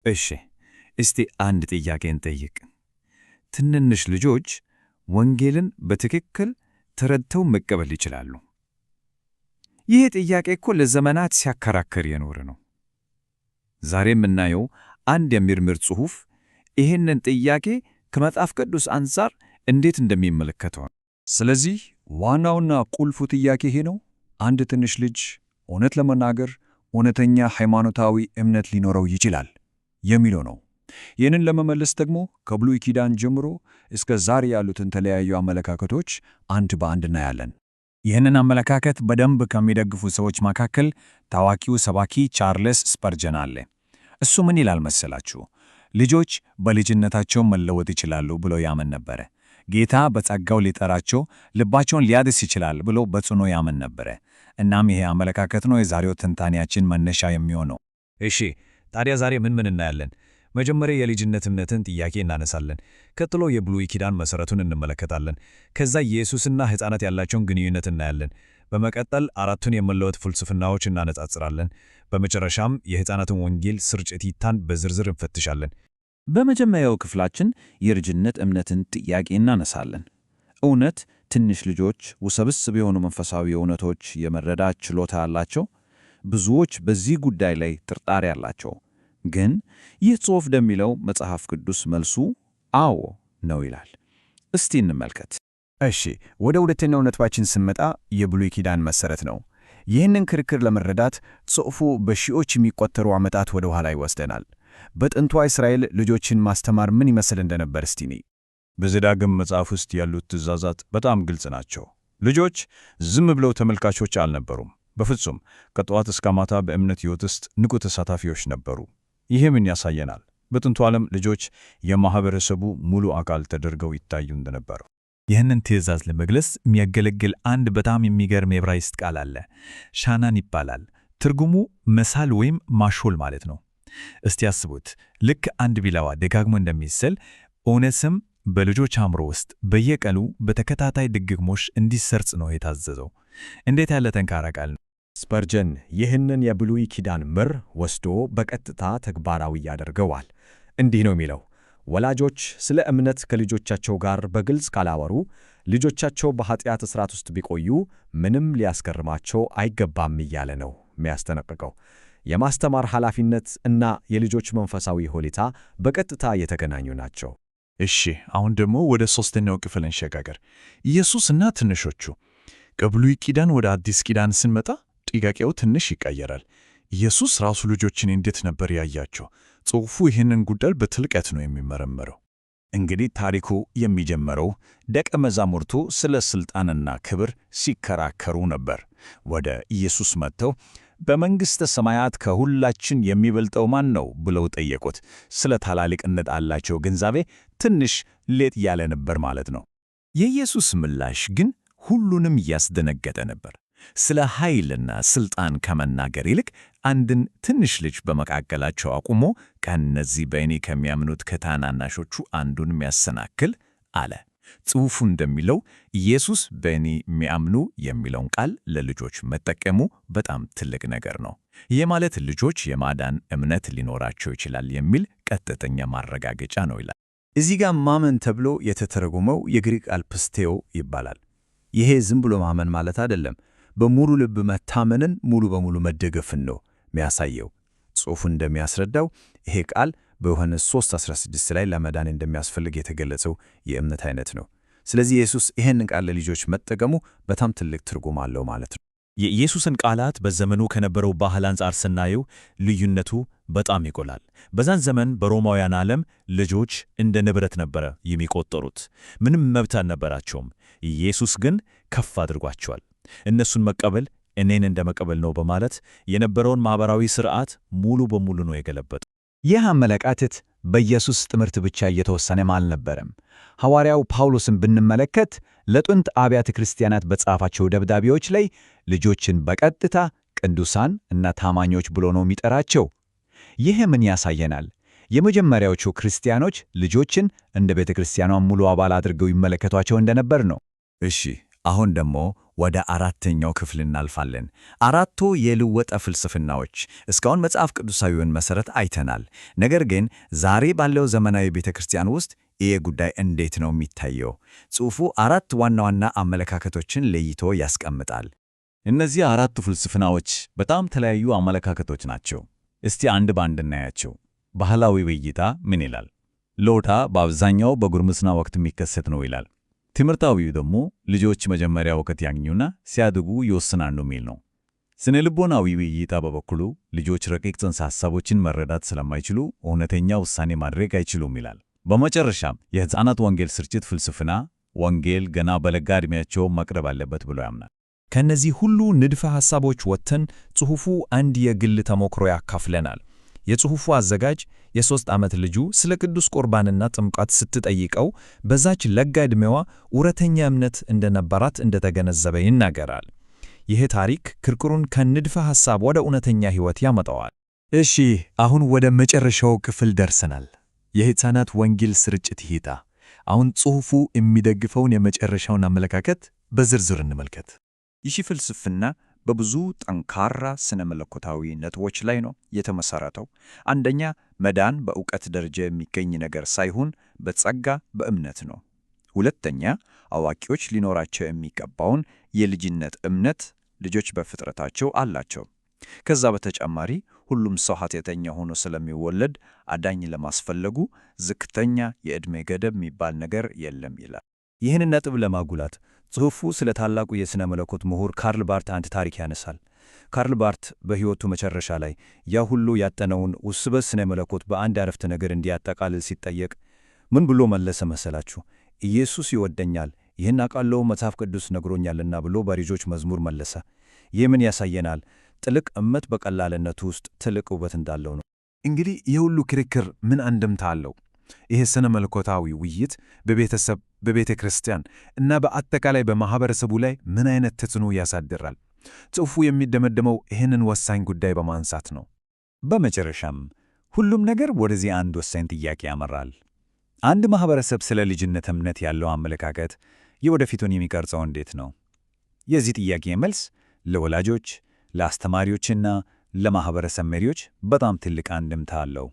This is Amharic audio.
እሺ፣ እስቲ አንድ ጥያቄ እንጠይቅ። ትንንሽ ልጆች ወንጌልን በትክክል ተረድተው መቀበል ይችላሉ? ይህ ጥያቄ እኮ ለዘመናት ሲያከራክር የኖረ ነው። ዛሬ የምናየው አንድ የምርምር ጽሑፍ ይህንን ጥያቄ ከመጽሐፍ ቅዱስ አንጻር እንዴት እንደሚመለከተው ነው። ስለዚህ ዋናውና ቁልፉ ጥያቄ ይሄ ነው። አንድ ትንሽ ልጅ እውነት ለመናገር እውነተኛ ሃይማኖታዊ እምነት ሊኖረው ይችላል የሚለው ነው። ይህንን ለመመለስ ደግሞ ከብሉይ ኪዳን ጀምሮ እስከ ዛሬ ያሉትን ተለያዩ አመለካከቶች አንድ በአንድ እናያለን። ይህንን አመለካከት በደንብ ከሚደግፉ ሰዎች መካከል ታዋቂው ሰባኪ ቻርልስ ስፐርጀን አለ። እሱ ምን ይላል መሰላችሁ? ልጆች በልጅነታቸው መለወጥ ይችላሉ ብሎ ያምን ነበረ። ጌታ በጸጋው ሊጠራቸው ልባቸውን ሊያድስ ይችላል ብሎ በጽኑ ያምን ነበረ። እናም ይሄ አመለካከት ነው የዛሬው ትንታኔያችን መነሻ የሚሆነው። እሺ፣ ታዲያ ዛሬ ምን ምን እናያለን? መጀመሪያ የልጅነት እምነትን ጥያቄ እናነሳለን። ቀጥሎ የብሉይ ኪዳን መሠረቱን እንመለከታለን። ከዛ ኢየሱስና ሕፃናት ያላቸውን ግንኙነት እናያለን። በመቀጠል አራቱን የመለወጥ ፍልስፍናዎች እናነጻጽራለን። በመጨረሻም የሕፃናትን ወንጌል ስርጭት ይታን በዝርዝር እንፈትሻለን። በመጀመሪያው ክፍላችን የልጅነት እምነትን ጥያቄ እናነሳለን። እውነት ትንሽ ልጆች ውስብስብ የሆኑ መንፈሳዊ እውነቶች የመረዳት ችሎታ አላቸው? ብዙዎች በዚህ ጉዳይ ላይ ጥርጣሬ አላቸው። ግን ይህ ጽሑፍ እንደሚለው መጽሐፍ ቅዱስ መልሱ አዎ ነው ይላል። እስቲ እንመልከት። እሺ፣ ወደ ሁለተኛው ነጥባችን ስንመጣ የብሉይ ኪዳን መሠረት ነው። ይህንን ክርክር ለመረዳት ጽሑፉ በሺዎች የሚቆጠሩ ዓመታት ወደ ኋላ ይወስደናል። በጥንቷ እስራኤል ልጆችን ማስተማር ምን ይመስል እንደነበር እስቲ እንይ። በዘዳግም መጽሐፍ ውስጥ ያሉት ትእዛዛት በጣም ግልጽ ናቸው። ልጆች ዝም ብለው ተመልካቾች አልነበሩም። በፍጹም። ከጠዋት እስከ ማታ በእምነት ሕይወት ውስጥ ንቁ ተሳታፊዎች ነበሩ። ይህ ምን ያሳየናል? በጥንቱ ዓለም ልጆች የማህበረሰቡ ሙሉ አካል ተደርገው ይታዩ እንደነበሩ። ይህንን ትእዛዝ ለመግለጽ የሚያገለግል አንድ በጣም የሚገርም የዕብራይስጥ ቃል አለ። ሻናን ይባላል። ትርጉሙ መሳል ወይም ማሾል ማለት ነው። እስቲ አስቡት፣ ልክ አንድ ቢላዋ ደጋግሞ እንደሚስል እውነትም በልጆች አእምሮ ውስጥ በየቀኑ በተከታታይ ድግግሞሽ እንዲሰርጽ ነው የታዘዘው። እንዴት ያለ ጠንካራ ቃል ነው! ስፐርጀን ይህንን የብሉይ ኪዳን ምር ወስዶ በቀጥታ ተግባራዊ ያደርገዋል። እንዲህ ነው የሚለው፣ ወላጆች ስለ እምነት ከልጆቻቸው ጋር በግልጽ ካላወሩ ልጆቻቸው በኃጢአት እስራት ውስጥ ቢቆዩ ምንም ሊያስገርማቸው አይገባም እያለ ነው የሚያስጠነቅቀው። የማስተማር ኃላፊነት እና የልጆች መንፈሳዊ ሁኔታ በቀጥታ የተገናኙ ናቸው። እሺ፣ አሁን ደግሞ ወደ ሦስተኛው ክፍል እንሸጋገር። ኢየሱስና ትንሾቹ። ከብሉይ ኪዳን ወደ አዲስ ኪዳን ስንመጣ ጥያቄው ትንሽ ይቀየራል። ኢየሱስ ራሱ ልጆችን እንዴት ነበር ያያቸው? ጽሑፉ ይህንን ጉዳይ በጥልቀት ነው የሚመረምረው። እንግዲህ ታሪኩ የሚጀምረው ደቀ መዛሙርቱ ስለ ሥልጣንና ክብር ሲከራከሩ ነበር። ወደ ኢየሱስ መጥተው በመንግሥተ ሰማያት ከሁላችን የሚበልጠው ማን ነው ብለው ጠየቁት። ስለ ታላላቅነት ያላቸው ግንዛቤ ትንሽ ሌጥ ያለ ነበር ማለት ነው። የኢየሱስ ምላሽ ግን ሁሉንም ያስደነገጠ ነበር። ስለ ኃይልና ሥልጣን ከመናገር ይልቅ አንድን ትንሽ ልጅ በመካከላቸው አቁሞ ከእነዚህ በእኔ ከሚያምኑት ከታናናሾቹ አንዱን የሚያሰናክል አለ። ጽሑፉ እንደሚለው ኢየሱስ በእኔ የሚያምኑ የሚለውን ቃል ለልጆች መጠቀሙ በጣም ትልቅ ነገር ነው። ይህ ማለት ልጆች የማዳን እምነት ሊኖራቸው ይችላል የሚል ቀጥተኛ ማረጋገጫ ነው ይላል። እዚህ ጋር ማመን ተብሎ የተተረጎመው የግሪክ ቃል ፒስቴኦ ይባላል። ይሄ ዝም ብሎ ማመን ማለት አይደለም። በሙሉ ልብ መታመንን፣ ሙሉ በሙሉ መደገፍን ነው የሚያሳየው። ጽሑፉ እንደሚያስረዳው ይሄ ቃል በዮሐንስ 3:16 ላይ ለመዳን እንደሚያስፈልግ የተገለጸው የእምነት አይነት ነው። ስለዚህ ኢየሱስ ይህንን ቃል ለልጆች መጠቀሙ በጣም ትልቅ ትርጉም አለው ማለት ነው። የኢየሱስን ቃላት በዘመኑ ከነበረው ባህል አንጻር ስናየው ልዩነቱ በጣም ይጎላል። በዛን ዘመን በሮማውያን ዓለም ልጆች እንደ ንብረት ነበረ የሚቆጠሩት። ምንም መብት አልነበራቸውም። ኢየሱስ ግን ከፍ አድርጓቸዋል። እነሱን መቀበል እኔን እንደ መቀበል ነው በማለት የነበረውን ማኅበራዊ ሥርዓት ሙሉ በሙሉ ነው የገለበጠው። ይህ አመለካከት በኢየሱስ ትምህርት ብቻ እየተወሰነም አልነበረም። ሐዋርያው ጳውሎስን ብንመለከት ለጥንት አብያተ ክርስቲያናት በጻፋቸው ደብዳቤዎች ላይ ልጆችን በቀጥታ ቅዱሳን እና ታማኞች ብሎ ነው የሚጠራቸው። ይህ ምን ያሳየናል? የመጀመሪያዎቹ ክርስቲያኖች ልጆችን እንደ ቤተ ክርስቲያኗ ሙሉ አባል አድርገው ይመለከቷቸው እንደነበር ነው። እሺ፣ አሁን ደግሞ ወደ አራተኛው ክፍል እናልፋለን። አራቱ የልወጠ ፍልስፍናዎች። እስካሁን መጽሐፍ ቅዱሳዊውን መሠረት አይተናል። ነገር ግን ዛሬ ባለው ዘመናዊ ቤተ ክርስቲያን ውስጥ ይህ ጉዳይ እንዴት ነው የሚታየው? ጽሑፉ አራት ዋና ዋና አመለካከቶችን ለይቶ ያስቀምጣል። እነዚህ አራቱ ፍልስፍናዎች በጣም ተለያዩ አመለካከቶች ናቸው። እስቲ አንድ በአንድ እናያቸው። ባህላዊ እይታ ምን ይላል? ለውጥ በአብዛኛው በጉርምስና ወቅት የሚከሰት ነው ይላል። ትምህርታዊው ደግሞ ልጆች መጀመሪያ እውቀት ያግኙና ሲያድጉ ይወስናሉ የሚል ነው። ስነ ልቦናዊ እይታ በበኩሉ ልጆች ረቂቅ ጽንሰ ሐሳቦችን መረዳት ስለማይችሉ እውነተኛ ውሳኔ ማድረግ አይችሉም ይላል። በመጨረሻም የሕፃናት ወንጌል ስርጭት ፍልስፍና ወንጌል ገና በለጋ ዕድሜያቸው መቅረብ አለበት ብሎ ያምናል። ከእነዚህ ሁሉ ንድፈ ሐሳቦች ወጥተን ጽሑፉ አንድ የግል ተሞክሮ ያካፍለናል። የጽሑፉ አዘጋጅ የ3 ዓመት ልጁ ስለ ቅዱስ ቁርባንና ጥምቀት ስትጠይቀው በዛች ለጋ ዕድሜዋ እውነተኛ እምነት እንደነበራት እንደተገነዘበ ይናገራል። ይህ ታሪክ ክርክሩን ከንድፈ ሐሳብ ወደ እውነተኛ ሕይወት ያመጣዋል። እሺ፣ አሁን ወደ መጨረሻው ክፍል ደርሰናል። የሕፃናት ወንጌል ስርጭት እይታ። አሁን ጽሑፉ የሚደግፈውን የመጨረሻውን አመለካከት በዝርዝር እንመልከት። ይህ ፍልስፍና በብዙ ጠንካራ ስነ መለኮታዊ ነጥቦች ላይ ነው የተመሠረተው። አንደኛ፣ መዳን በእውቀት ደረጃ የሚገኝ ነገር ሳይሆን በጸጋ በእምነት ነው። ሁለተኛ፣ አዋቂዎች ሊኖራቸው የሚገባውን የልጅነት እምነት ልጆች በፍጥረታቸው አላቸው። ከዛ በተጨማሪ ሁሉም ሰው ኃጢአተኛ ሆኖ ስለሚወለድ አዳኝ ለማስፈለጉ ዝቅተኛ የዕድሜ ገደብ የሚባል ነገር የለም ይላል። ይህንን ነጥብ ለማጉላት ጽሑፉ ስለ ታላቁ የሥነ መለኮት ምሁር ካርል ባርት አንድ ታሪክ ያነሳል። ካርል ባርት በሕይወቱ መጨረሻ ላይ ያ ሁሉ ያጠናውን ውስብስብ ስነ መለኮት በአንድ አረፍተ ነገር እንዲያጠቃልል ሲጠየቅ ምን ብሎ መለሰ መሰላችሁ? ኢየሱስ ይወደኛል፣ ይህን አውቃለሁ፣ መጽሐፍ ቅዱስ ነግሮኛልና ብሎ በልጆች መዝሙር መለሰ። ይህ ምን ያሳየናል? ጥልቅ እምነት በቀላልነቱ ውስጥ ትልቅ ውበት እንዳለው ነው። እንግዲህ ይህ ሁሉ ክርክር ምን አንድምታ አለው? ይህ ስነ መለኮታዊ ውይይት በቤተሰብ፣ በቤተ ክርስቲያን እና በአጠቃላይ በማኅበረሰቡ ላይ ምን አይነት ተጽዕኖ ያሳድራል? ጽሑፉ የሚደመደመው ይህንን ወሳኝ ጉዳይ በማንሳት ነው። በመጨረሻም ሁሉም ነገር ወደዚህ አንድ ወሳኝ ጥያቄ ያመራል። አንድ ማኅበረሰብ ስለ ልጅነት እምነት ያለው አመለካከት የወደፊቱን የሚቀርጸው እንዴት ነው? የዚህ ጥያቄ መልስ ለወላጆች፣ ለአስተማሪዎችና ለማኅበረሰብ መሪዎች በጣም ትልቅ አንድምታ አለው።